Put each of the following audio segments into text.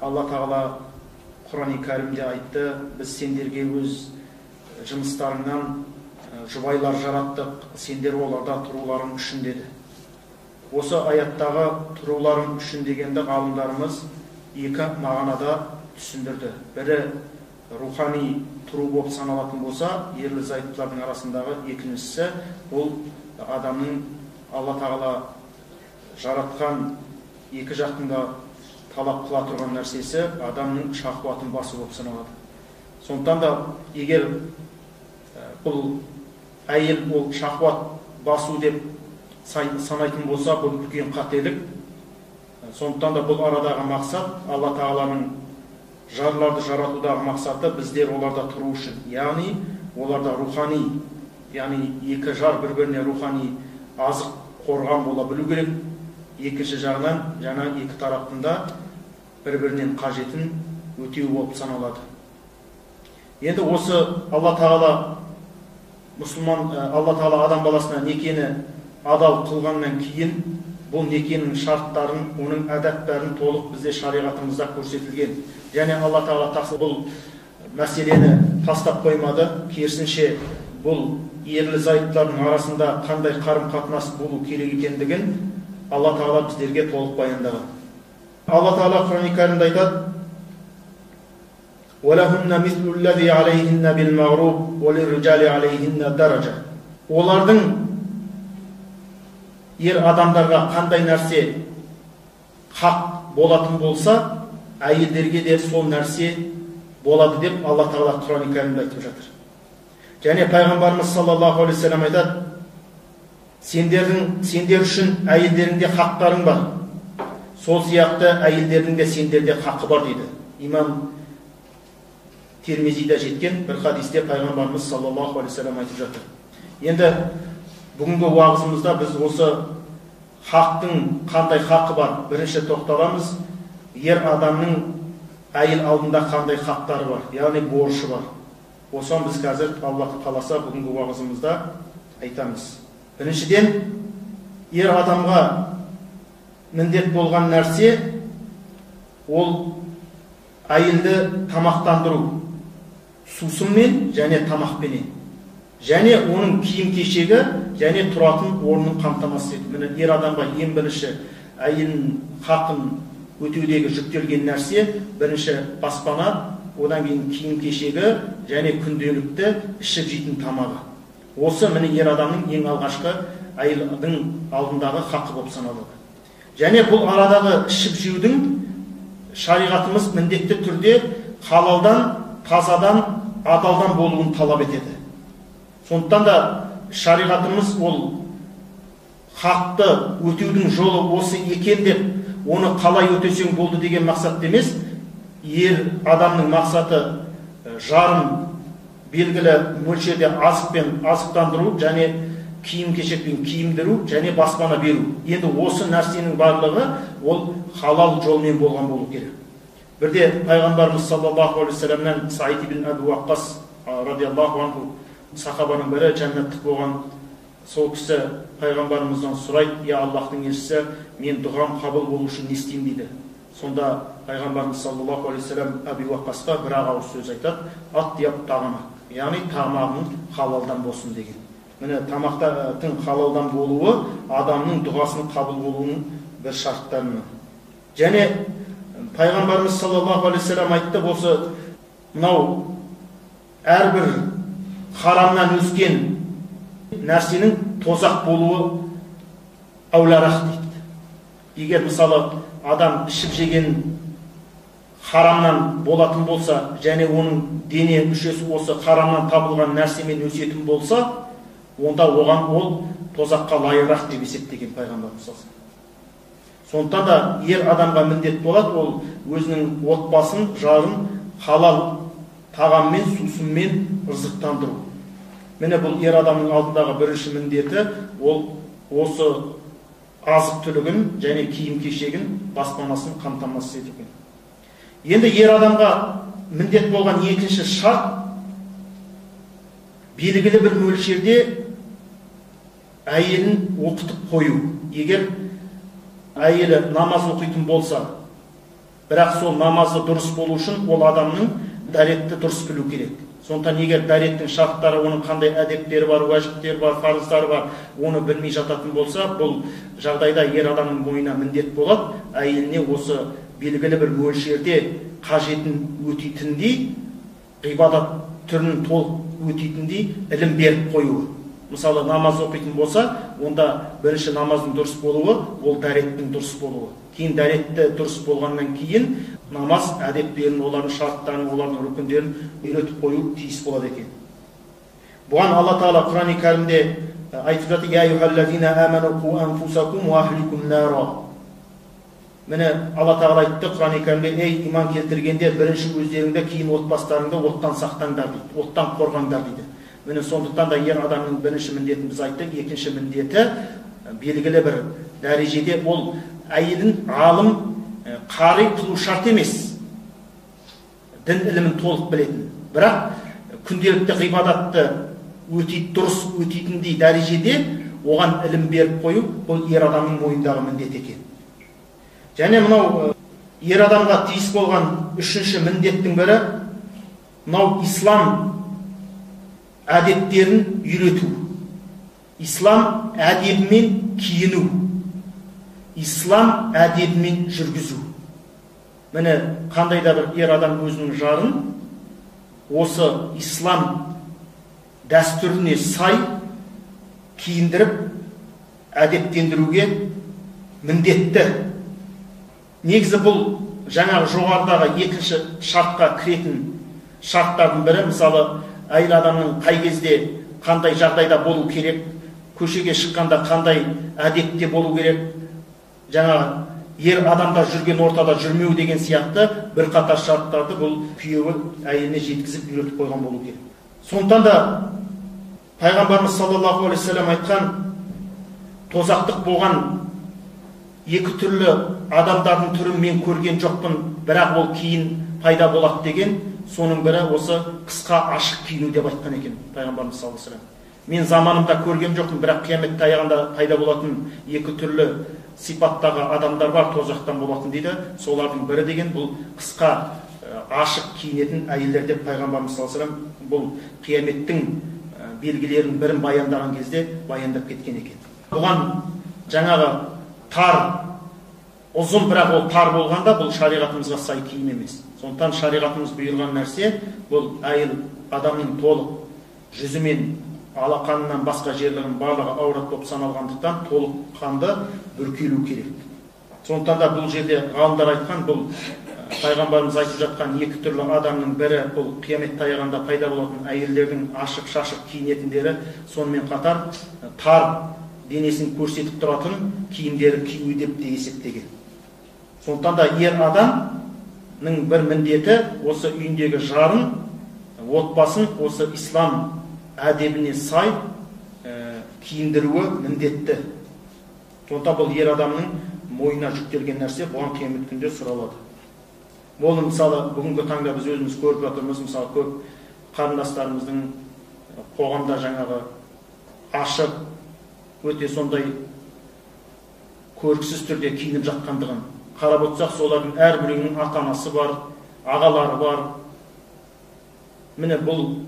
Алла Тағала Құран-и Кәрімде айтты, біз сендерге өз жыныстарыңнан жұбайлар жараттық, сендер оларда тұруларың үшін деді. Осы аяттағы тұруларың үшін дегенді ғалымдарымыз екі мағынада түсіндірді. Бірі рухани тұру болып саналатын болса, ерлі зайыптылардың арасындағы, екіншісі ол адамның Алла Тағала жаратқан екі жақтың да талап қыла тұрған нәрсесі адамның шахуатын басу болып саналады. Сондықтан да егер бұл әйел ол шахуат басу деп санайтын болса, бұл үлкен қателік. Сондықтан да бұл арадағы мақсат Алла Тағаланың жарларды жаратудағы мақсаты біздер оларда тұру үшін, яғни оларда рухани, яғни екі жар бір-біріне рухани азық қорған бола білу керек. Екінші жағынан жаңа екі тараптың да бір-бірінен қажетін өтеу болып саналады. Енді осы Алла Тағала мұсылман, Алла Тағала адам баласына некені адал қылғаннан кейін бұл некенің шарттарын, оның әдәптарын толық бізде шариғатымызда көрсетілген. Және Алла Тағала бұл мәселені тастап қоймады. Керісінше бұл ерлі зайыптылардың арасында қандай қарым-қатынас болу керек екендігін Алла Тағала біздерге толық баяндаған. Алла Тағала Құран-и Кәрімде айтады: «Уалахунна мислу ллази алейхинна бил-мағруф, уалир-риджали алейхинна даража». Олардың ер адамдарға қандай нәрсе хақ болатын болса, әйелдерге де сол нәрсе болады деп Алла Тағала Құран-и Кәрімде айтып жатыр. Және пайғамбарымыз саллаллаху алейхи уассалам айтады: сендер үшін әйелдеріңде хақтарың бар, сол сияқты әйелдердің де сендерде хақы бар дейді. Имам Тирмизиде жеткен бір хадисте пайғамбарымыз саллаллаху алейхи уассалам айтып жатыр. Енді бүгінгі уағызымызда біз осы хақтың қандай хақы бар бірінші тоқталамыз. Ер адамның әйел алдында қандай хақтары бар, яғни борышы бар. Осыны біз қазір Алла қаласа бүгінгі уағызымызда айтамыз. Біріншіден, ер адамға міндет болған нәрсе ол әйелді тамақтандыру, сусынмен және тамақпенен, және оның киім-кешегі және тұратын орнын қамтамасыз ету. Міне, ер адамға ең бірінші әйелінің хақын өтеудегі жүктелген нәрсе бірінші баспана, одан кейін киім-кешегі және күнделікті ішіп жейтін тамағы. Осы міне ер адамның ең алғашқы әйелдің алдындағы хақы болып саналады. Және бұл арадағы ішіп жеудің шариғатымыз міндетті түрде халалдан, тазадан, адалдан болуын талап етеді. Сондықтан да шариғатымыз ол хақты өтеудің жолы осы екен деп, оны қалай өтесең болды деген мақсат емес. Ер адамның мақсаты жарын белгілі мөлшерде азықпен азықтандыру және киім-кешекпен киіндіру және баспана беру. Енді осы нәрсенің барлығы ол халал жолмен болған болу керек. Бірде пайғамбарымыз саллаллаху алейхи уассаламнан Саид ибн Әбу Уаққас радиаллаху анху сахабаның бірі, жәннаттық болған сол кісі пайғамбарымыздан сұрайды: «Я Аллахтың елшісі, мен дұғам қабыл болу үшін не істеймін?» дейді. Сонда пайғамбарымыз саллаллаху алейхи уассалам Әбу Уаққасқа бір ақ ауыз сөз айтады: «Ат-тияб тағамак», яғни тамағың халалдан болсын деген. Міне, тамақтың халалдан болуы адамның дұғасының қабыл болуының бір шарттарынан. Және пайғамбарымыз саллаллаху алейхи уассалам айтты: осы мынау әрбір харамнан өскен нәрсенің тозақ болуы әуларақ дейді. Егер мысалы адам ішіп жеген харамнан болатын болса және оның дене мүшесі осы харамнан табылған нәрсемен өсетін болса, онда оған ол тозаққа лайығырақ деп есептеген пайғамбарымыз. Сондықтан да ер адамға міндет болады ол өзінің отбасын, жарын халал тағаммен, сусынмен ырзықтандыру. Міне, бұл ер адамның алдындағы бірінші міндеті ол осы азық түлігін және киім кешегін, баспанасын қамтамасыз ету. Енді ер адамға міндет болған екінші шарт белгілі бір мөлшерде әйелін оқытып қою. Егер әйелі намаз оқитын болса, Бірақ сол намазы дұрыс болу үшін ол адамның дәретті дұрыс білу керек. Сондықтан егер дәреттің шарттары, оның қандай әдептері бар, уәжіптері бар, фарыздары бар, оны білмей жататын болса, бұл жағдайда ер адамның мойнына міндет болады, әйеліне осы белгілі бір мөлшерде қажетін өтейтіндей, ғибадат түрін толық өтейтіндей ілім беріп қоюы. Мысалы, намаз оқитын болса, онда бірінші намаздың дұрыс болуы, ол дәреттің дұрыс болуы. Кейін дәретті дұрыс болғаннан кейін намаз әдептерін, олардың шарттарын, олардың рүкіндерін үйретіп қою тиіс болады екен. Бұған Алла Тағала Құран-и Кәрімде айтып жатыр: «Я айюхаллазина аману қу анфусакум уа ахликум нара». Міне, Алла Тағала айтты Құран-и Кәрімде: «Ей иман келтіргендер, бірінші өздеріңді, кейін отбасыларыңды оттан сақтаңдар» дейді, оттан қорғаңдар дейді. Міне, сондықтан да ер адамның бірінші міндетін біз айттық. Екінші міндеті белгілі бір дәрежеде ол әйелін ғалым, қари қылу шарт емес, дін ілімін толық білетін, бірақ күнделікті ғибадатты дұрыс өтейтіндей дәрежеде оған ілім беріп қою, бұл ер адамның мойнындағы міндет екен. Және мынау ер адамға тиіс болған үшінші міндеттің бірі мынау ислам әдептерін үйрету, ислам әдебімен киіну, ислам әдебімен жүргізу. Міне, қандай да бір ер адам өзінің жарын осы ислам дәстүріне сай киіндіріп, әдептендіруге міндетті. Негізі бұл жаңағы жоғарыдағы екінші шартқа кіретін шарттардың бірі. Мысалы, әйел адамның қай кезде, қандай жағдайда болу керек, көшеге шыққанда қандай әдепте болу керек, жаңағы ер адамдар жүрген ортада жүрмеу деген сияқты бірқатар шарттарды бұл күйеуі әйеліне жеткізіп үйретіп қойған болу керек. Сондықтан да пайғамбарымыз саллаллаху алейхи уассалам айтқан, тозақтық болған екі түрлі адамдардың түрін мен көрген жоқпын, бірақ ол кейін пайда болады деген, соның бірі осы қысқа ашық киіну деп айтқан екен пайғамбарымыз саллаллаху алейхи уассалам. Мен заманымда көрген жоқпын, бірақ қиямет таяғанда пайда болатын екі түрлі сипаттағы адамдар бар, тозақтан болатын дейді. Солардың бірі деген бұл қысқа ашық киінетін әйелдер деп пайғамбарымыз саллаллаху алейхи уассалам бұл қияметтің белгілерінің бірін баяндаған кезде баяндап кеткен екен. Бұған жаңағы тар, ұзын, бірақ ол тар болғанда бұл шариғатымызға сай киім емес. Сондықтан шариғатымыз бұйырған нәрсе бұл әйел адамның толық жүзі мен алақанынан басқа жерлерінің барлығы аурат болып саналғандықтан толық қанды бүркелу керек. Сондықтан да бұл жерде ғалымдар айтқан, бұл пайғамбарымыз айтып жатқан екі түрлі адамның бірі бұл қиямет таяғанда пайда болатын әйелдердің ашық шашық киінетіндері, сонымен қатар тар денесін көрсетіп тұратын киімдері кию деп те есептеген. Сондықтан да ер адамның бір міндеті осы үйіндегі жарын, отбасын осы ислам әдебіне сай киіндіруі міндетті. Сондықтан бұл ер адамның мойнына жүктелген нәрсе, бұған қиямет күнде сұралады. Ол мысалы бүгінгі таңда біз өзіміз көріп жатырмыз, мысалы көп қарындастарымыздың қоғамда жаңағы ашық, өте сондай көріксіз түрде киініп жатқандығын қарап отырсақ, солардың әрбіреуінің ата-анасы бар, ағалары бар. Міне, бұл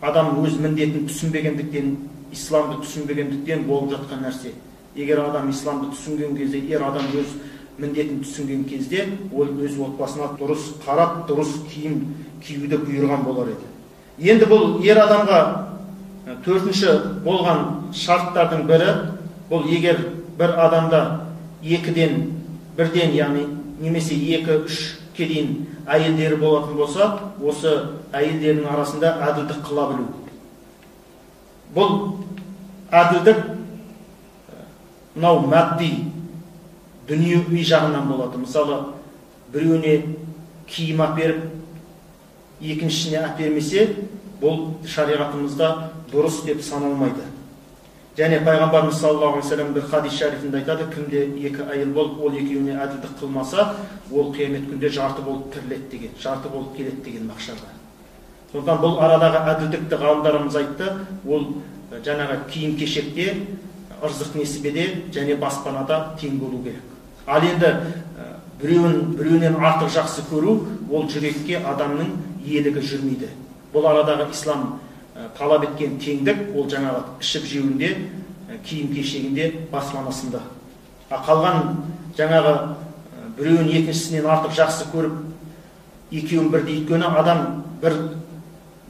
адам өз міндетін түсінбегендіктен, исламды түсінбегендіктен болып жатқан нәрсе. Егер адам исламды түсінген кезде, ер адам өз міндетін түсінген кезде, ол өз отбасына дұрыс қарап, дұрыс киім киюді бұйырған болар еді. Енді бұл ер адамға төртінші болған шарттардың бірі, бұл егер бір адамда екіден, бірден, яғни немесе екі, үшке дейін әйелдері болатын болса, осы әйелдердің арасында әділдік қыла білу. Бұл әділдік мынау мадди, дүниеуи жағынан болады. Мысалы, біреуіне киім әперіп, екіншісіне әпермесе, бұл шариғатымызда дұрыс деп саналмайды. Және пайғамбарымыз саллаллаху алейхи уассалам бір хадис шарифінде айтады, кімде екі әйел болып, ол екеуіне әділдік қылмаса, ол қиямет күнде жарты болып тіріледі деген, жарты болып келеді деген мақшарда. Сондықтан бұл арадағы әділдікті ғалымдарымыз айтты, ол жаңағы киім кешекте, ырзық несібеде және баспанада тең болу керек. Ал енді Біреуін біреуінен артық жақсы көру, ол жүрекке адамның иелігі жүрмейді. Бұл арадағы ислам талап еткен теңдік, ол жаңағы ішіп жеуінде, киім кешегінде, баспанасында. А қалған жаңағы біреуін екіншісінен артық жақсы көріп, екеуін бірдей, өйткені адам бір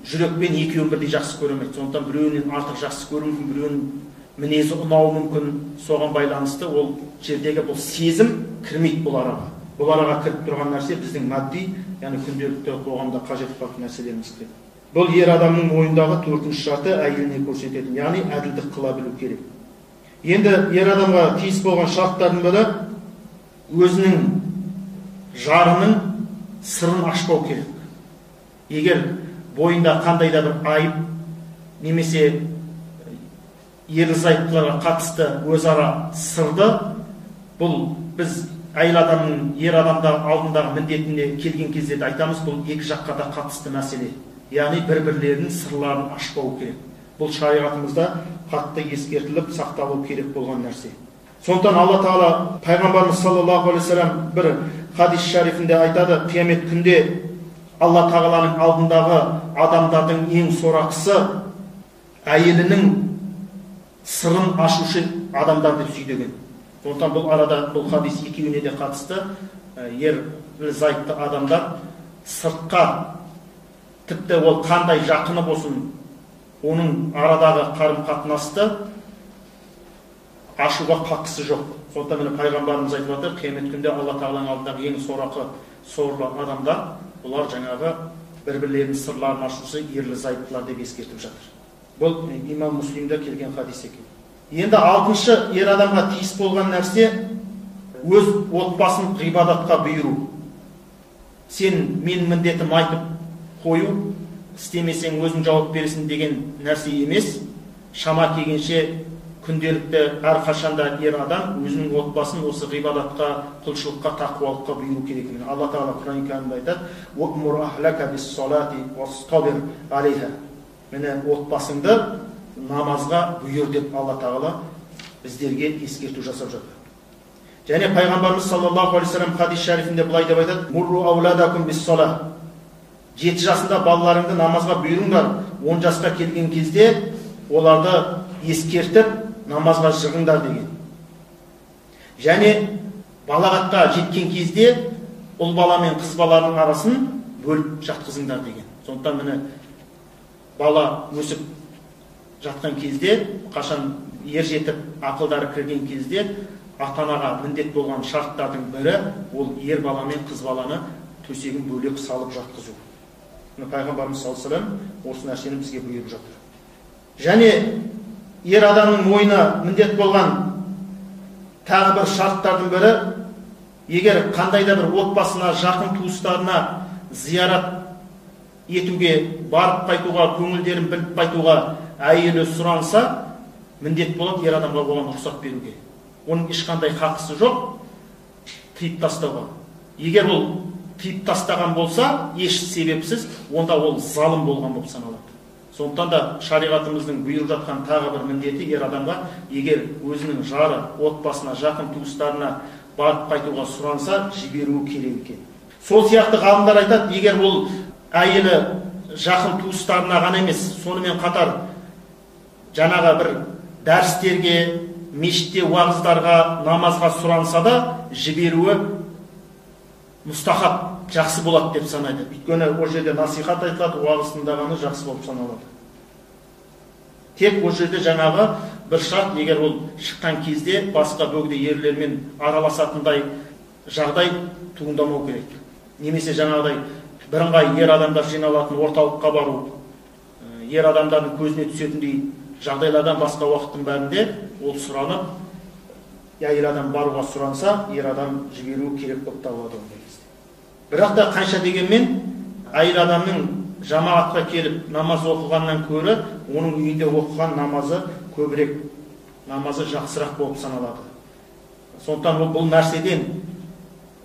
жүрекпен екеуін бірдей жақсы көре алмайды. Сондықтан біреуінен артық жақсы көру мүмкін, біреуінің мінезі ұнауы мүмкін. Соған байланысты ол жердегі бұл сезім кірмейді бұл араға. Бұл араға кіріп тұрған нәрсе біздің мадди, яғни күнделікті қоғамда қажет болатын нәрселеріміз кіреді. Бұл ер адамның мойнындағы төртінші шарты, әйеліне көрсететін, яғни әділдік қыла білу керек. Енді ер адамға тиіс болған шарттардың бірі өзінің жарының сырын ашпау керек. Егер бойында қандай да бір айып немесе ерлі зайыптыларға қатысты өзара сырды, бұл біз әйел адамның ер адамда алдындағы міндетіне келген кезде де айтамыз, бұл екі жаққа да қатысты мәселе. Яғни бір-бірлерінің сырларын ашпау керек. Бұл шариғатымызда қатты ескертіліп сақталу керек болған нәрсе. Сондықтан Алла Тағала пайғамбарымыз саллаллаху алейхи уассалам бір хадис шарифінде айтады, қиямет күнде Алла Тағаланың алдындағы адамдардың ең сорақысы әйелінің сырын ашушы адамдар деп сүйдеген. Сондықтан бұл арада бұл хадис екеуіне де қатысты. Ерлі зайыпты адамдар сыртқа, тіпті ол қандай жақыны болсын, оның арадағы қарым-қатынасты ашуға қақысы жоқ. Сондықтан міне пайғамбарымыз айтып жатыр, қиямет күнде Алла Тағаланың алдындағы ең сорақы, сорлы адамдар, бұлар жаңағы бір-бірлерінің сырларын ашушы ерлі зайыптылар деп ескертіп жатыр. Бұл имам Муслимде келген хадис екен. Енді алтыншы ер адамға тиіс болған нәрсе өз отбасын ғибадатқа бұйыру. Сен мен міндетім айтып қою, істемесең өзің жауап бересің деген нәрсе емес. Шама келгенше күнделікті әрқашанда ер адам өзінің отбасын осы ғибадатқа, құлшылыққа, тақуалыққа бұйыру керек екен. Алла Тағала Құран кәрімде айтады: «Уәмур ахлака бис-салати уастабир алейха». Міне, отбасыңды намазға бұйыр деп Алла Тағала біздерге ескерту жасап жатыр. Және пайғамбарымыз саллаллаху алейхи уассалам хадис шарифінде былай деп айтады: «Мурру ауладакум бис-сала». 7 жасында балаларыңды намазға бұйырыңдар, 10 жасқа келген кезде оларды ескертіп намазға жығыңдар деген. Және балағатқа жеткен кезде ұл бала мен қыз баланың арасын бөліп жатқызыңдар деген. Сондықтан міне бала өсіп жатқан кезде, қашан ер жетіп ақылдары кірген кезде ата-анаға міндет болған шарттардың бірі ол ер бала мен қыз баланы төсегін бөлек салып жатқызу. Міне пайғамбарымыз саллаллаху алейхи уассалам осы нәрсені бізге бұйырып жатыр. Және ер адамның мойнына міндет болған тағы бір шарттардың бірі, егер қандай да бір отбасына, жақын туыстарына зиярат етуге, барып қайтуға, көңілдерін біліп қайтуға әйелі сұранса, міндет болады ер адамға оған рұқсат беруге. Оның ешқандай хақысы жоқ тыйып тастауға. Егер ол тыйып тастаған болса, еш себепсіз, онда ол залым болған болып саналады. Сондықтан да шариғатымыздың бұйырып жатқан тағы бір міндеті ер адамға, егер өзінің жары, отбасына, жақын туыстарына барып қайтуға сұранса, жіберуі керек екен. Сол сияқты ғалымдар айтады, егер ол әйелі жақын туыстарына ғана емес, сонымен қатар жаңағы бір дәрістерге, мешітте уағыздарға, намазға сұранса да жіберуі мұстахаб, жақсы болады деп санайды. Өйткені ол жерде насихат айтылады, уағыз тыңдағаны жақсы болып саналады. Тек ол жерде жаңағы бір шарт, егер ол шыққан кезде басқа бөгде ерлермен араласатындай жағдай туындамау керек. Немесе жаңағыдай бірыңғай ер адамдар жиналатын орталыққа бару, ер адамдардың көзіне түсетіндей жағдайлардан басқа уақыттың бәрінде ол сұранып, әйел адам баруға сұранса, ер адам жіберуі керек болып табылады ондай кезде. Бірақ та қанша дегенмен әйел адамның жамағатқа келіп намаз оқығаннан көрі, оның үйінде оқыған намазы көбірек, намазы жақсырақ болып саналады. Сондықтан бұл нәрседен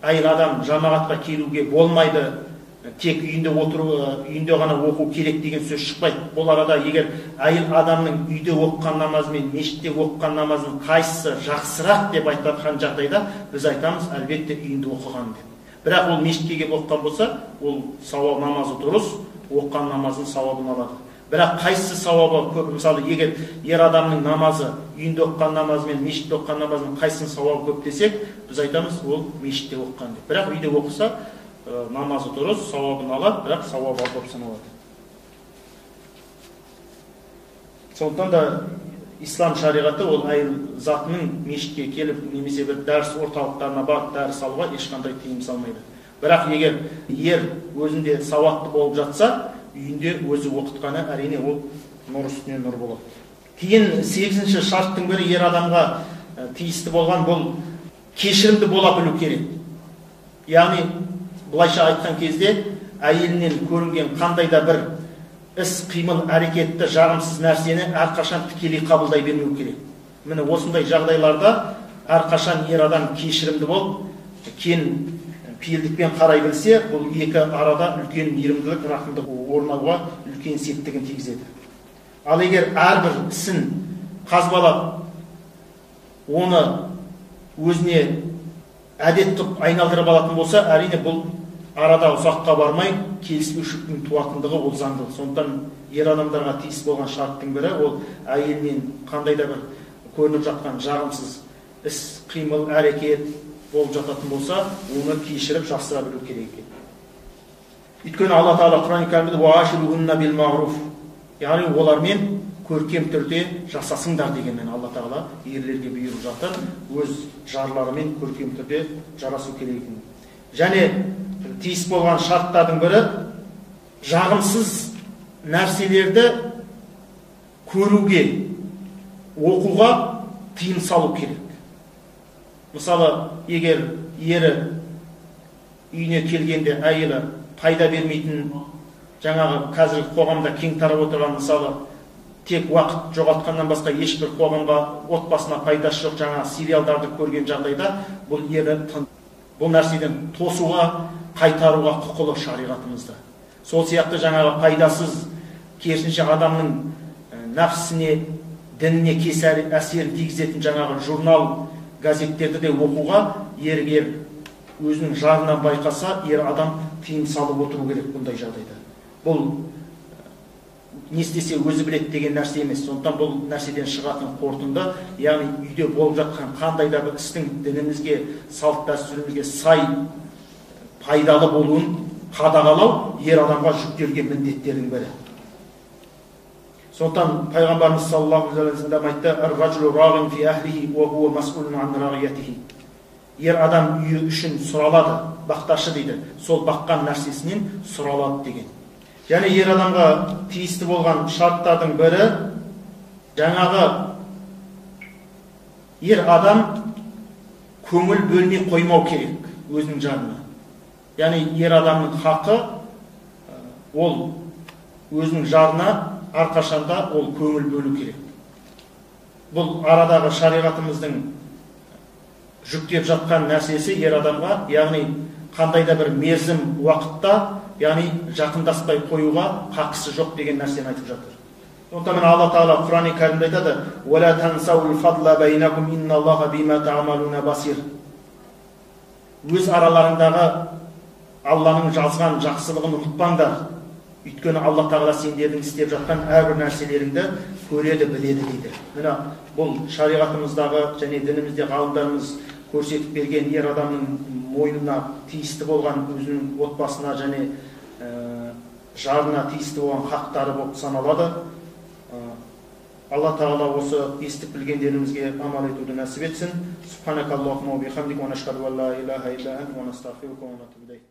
әйел адам жамағатқа келуге болмайды тек үйінде отыру, үйінде ғана оқу керек деген сөз шықпайды. Бұл арада егер әйел адамның үйде оқыған намазы мен мешітте оқыған намазының қайсысы жақсырақ деп айтқан жағдайда біз айтамыз, әлбетте үйінде оқыған деп. Бірақ ол мешітке келіп оқыған болса, ол сауап намазы дұрыс, оқыған намазының сауабын алады. Бірақ қайсысы сауабы көп? Мысалы, егер ер адамның намазы, үйінде оқыған намазы мен мешітте оқыған намазының қайсысының сауабы көп десек, біз айтамыз, ол мешітте оқыған деп. Бірақ үйде оқыса, намазы дұрыс, сауабын алады, бірақ сауабы аз болып саналады. Сондықтан да ислам шариғаты ол әйел затының мешітке келіп немесе бір дәріс орталықтарына барып дәріс алуға ешқандай тыйым салмайды. Бірақ егер ер өзінде сауатты болып жатса, үйінде өзі оқытқаны әрине ол нұр үстіне нұр болады. Кейін 8-ші шарттың бірі ер адамға тиісті болған бұл кешірімді бола білу керек. Яғни былайша айтқан кезде әйелінен көрінген қандай да бір іс қимыл әрекетті, жағымсыз нәрсені әрқашан тікелей қабылдай бермеу керек. Міне осындай жағдайларда әрқашан ер адам кешірімді болып, кең пейілдікпен қарай білсе, бұл екі арада үлкен мейірімділік, рақымдық орнауға үлкен септігін тигізеді. Ал егер әрбір ісін қазбалап, оны өзіне әдет қып айналдырып алатын болса, әрине бұл арада ұзаққа бармай келіспеушіліктің туатындығы ол заңды. Сондықтан ер адамдарға тиіс болған шарттың бірі ол әйелінен қандай да бір көрініп жатқан жағымсыз іс, қимыл, әрекет болып жататын болса, оны кешіріп жасыра білу керек екен. Өйткені Алла Тағала Құран кәрімде уаширухунна бил мағруф, яғни олармен көркем түрде жасасыңдар дегенмен Алла Тағала ерлерге бұйырып жатыр, өз жарларымен көркем түрде жарасу керек екен. Және тиіс болған шарттардың бірі жағымсыз нәрселерді көруге, оқуға тыйым салу керек. Мысалы, егер ері үйіне келгенде әйелі пайда бермейтін, жаңағы қазіргі қоғамда кең тарап отырған, мысалы, тек уақыт жоғалтқаннан басқа ешбір қоғамға, отбасына пайдасы жоқ жаңағы сериалдарды көрген жағдайда бұл ері бұл нәрседен тосуға, қайтаруға құқылы шариғатымызда. Сол сияқты жаңағы пайдасыз, керісінше адамның нәпсісіне, дініне кесәр әсерін тигізетін жаңағы журнал, газеттерді де оқуға егер өзінің жарынан байқаса, ер адам тыйым салып отыру керек бұндай жағдайда. Бұл не істесе өзі біледі деген нәрсе емес. Сондықтан бұл нәрседен шығатын қорытынды, яғни үйде болып жатқан қандай да бір істің дінімізге, салт дәстүрімізге сай пайдалы болуын қадағалау ер адамға жүктелген міндеттердің бірі. Сондықтан пайғамбарымыз саллаллаху алейхи уассалам айтты: «Ар-ражулу рағин фи ахлихи уа хуа мас'улун ан рағиятихи». Ер адам үйі үшін сұралады, бақташы дейді, сол баққан нәрсесінен сұралады деген. Және ер адамға тиісті болған шарттардың бірі жаңағы ер адам көңіл бөлмей қоймау керек өзінің жарына. Яғни ер адамның хақы ол өзінің жарына әрқашанда ол көңіл бөлу керек. Бұл арадағы шариғатымыздың жүктеп жатқан нәрсесі ер адамға, яғни қандай да бір мерзім уақытта, яғни жақындаспай қоюға хақысы жоқ деген нәрсені айтып жатыр. Сондықтан Алла Тағала Құран-ы Кәрімде айтады: «Уа тансаул фадла байнакум инналлаха бима таъмалуна басир». Өз араларындағы Алланың жазған жақсылығын ұмытпаңдар. Өйткені Алла Тағала сендердің істеп жатқан әрбір нәрселеріңді көреді, біледі дейді. Міне бұл шариғатымыздағы және дінімізде ғалымдарымыз көрсетіп берген ер адамның мойнына тиісті болған өзінің отбасына және жарына тиісті болған хақтары болып саналады. Алла Тағала осы естіп білгендерімізге амал етуді нәсіп етсін. Субханакаллахумма ва бихамдика ва нашхаду ан ла илаха илля анта ва настағфирука ва натубу илейк.